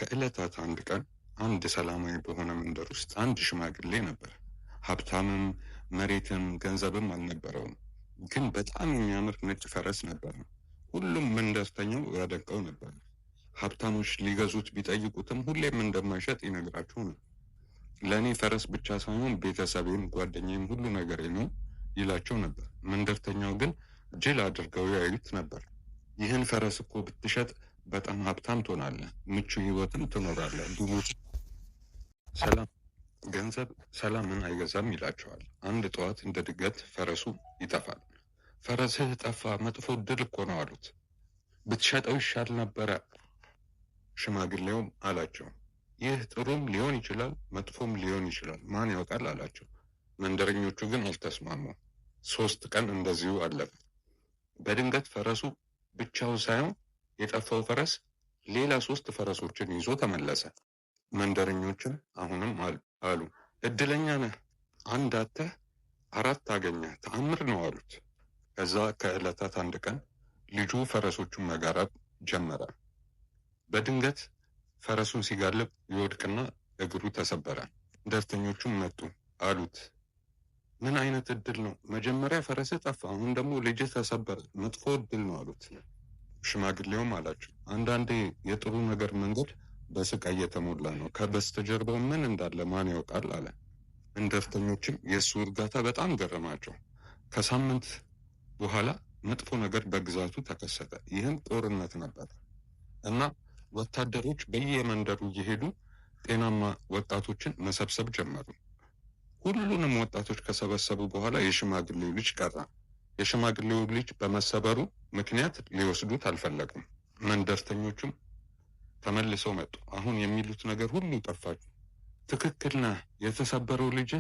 ከዕለታት አንድ ቀን አንድ ሰላማዊ በሆነ መንደር ውስጥ አንድ ሽማግሌ ነበር። ሀብታምም መሬትም ገንዘብም አልነበረውም፣ ግን በጣም የሚያምር ነጭ ፈረስ ነበረ። ሁሉም መንደርተኛው ያደንቀው ነበር። ሀብታሞች ሊገዙት ቢጠይቁትም ሁሌም እንደማይሸጥ ይነግራቸው ነው። ለእኔ ፈረስ ብቻ ሳይሆን ቤተሰቤም፣ ጓደኛዬም ሁሉ ነገሬ ነው ይላቸው ነበር። መንደርተኛው ግን ጅል አድርገው ያዩት ነበር። ይህን ፈረስ እኮ ብትሸጥ በጣም ሀብታም ትሆናለህ፣ ምቹ ህይወትም ትኖራለህ። ቢሞት ሰላም ገንዘብ ሰላምን አይገዛም ይላቸዋል። አንድ ጠዋት እንደ ድንገት ፈረሱ ይጠፋል። ፈረስህ ጠፋ፣ መጥፎ ዕድል እኮ ነው አሉት። ብትሸጠው ይሻል ነበረ። ሽማግሌውም አላቸው፣ ይህ ጥሩም ሊሆን ይችላል፣ መጥፎም ሊሆን ይችላል፣ ማን ያውቃል አላቸው። መንደረኞቹ ግን አልተስማሙም። 3 ቀን እንደዚሁ አለፈ። በድንገት ፈረሱ ብቻውን ሳይሆን የጠፋው ፈረስ ሌላ ሶስት ፈረሶችን ይዞ ተመለሰ። መንደረኞችም አሁንም አሉ፣ እድለኛ ነህ፣ አንድ አጥተህ አራት አገኘህ፣ ተአምር ነው አሉት። ከዛ ከዕለታት አንድ ቀን ልጁ ፈረሶቹን መጋረብ ጀመረ። በድንገት ፈረሱን ሲጋልብ ይወድቅና እግሩ ተሰበረ። መንደርተኞቹም መጡ፣ አሉት፣ ምን አይነት እድል ነው? መጀመሪያ ፈረስህ ጠፋ፣ አሁን ደግሞ ልጅህ ተሰበረ፣ መጥፎ እድል ነው አሉት። ሽማግሌውም አላቸው፣ አንዳንዴ የጥሩ ነገር መንገድ በስቃይ የተሞላ ነው፣ ከበስተጀርባው ምን እንዳለ ማን ያውቃል አለ። መንደርተኞችም የእሱ እርጋታ በጣም ገረማቸው። ከሳምንት በኋላ መጥፎ ነገር በግዛቱ ተከሰተ። ይህም ጦርነት ነበር እና ወታደሮች በየመንደሩ እየሄዱ ጤናማ ወጣቶችን መሰብሰብ ጀመሩ። ሁሉንም ወጣቶች ከሰበሰቡ በኋላ የሽማግሌው ልጅ ቀረ። የሽማግሌው ልጅ በመሰበሩ ምክንያት ሊወስዱት አልፈለጉም። መንደርተኞቹም ተመልሰው መጡ። አሁን የሚሉት ነገር ሁሉ ጠፋቸው። ትክክል ነህ፣ የተሰበረው ልጅ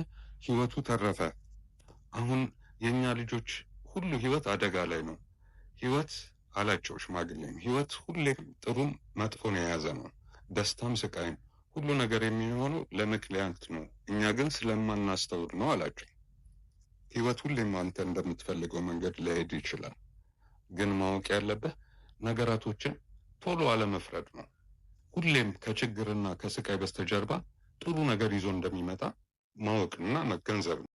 ሕይወቱ ተረፈ። አሁን የእኛ ልጆች ሁሉ ሕይወት አደጋ ላይ ነው። ሕይወት አላቸው ሽማግሌም፣ ሕይወት ሁሌም ጥሩም መጥፎን የያዘ ነው፣ ደስታም ስቃይም፣ ሁሉ ነገር የሚሆነው ለምክንያት ነው። እኛ ግን ስለማናስተውል ነው አላቸው። ሕይወት ሁሌም አንተ እንደምትፈልገው መንገድ ሊሄድ ይችላል። ግን ማወቅ ያለብህ ነገራቶችን ቶሎ አለመፍረድ ነው። ሁሌም ከችግርና ከስቃይ በስተጀርባ ጥሩ ነገር ይዞ እንደሚመጣ ማወቅና መገንዘብ ነው።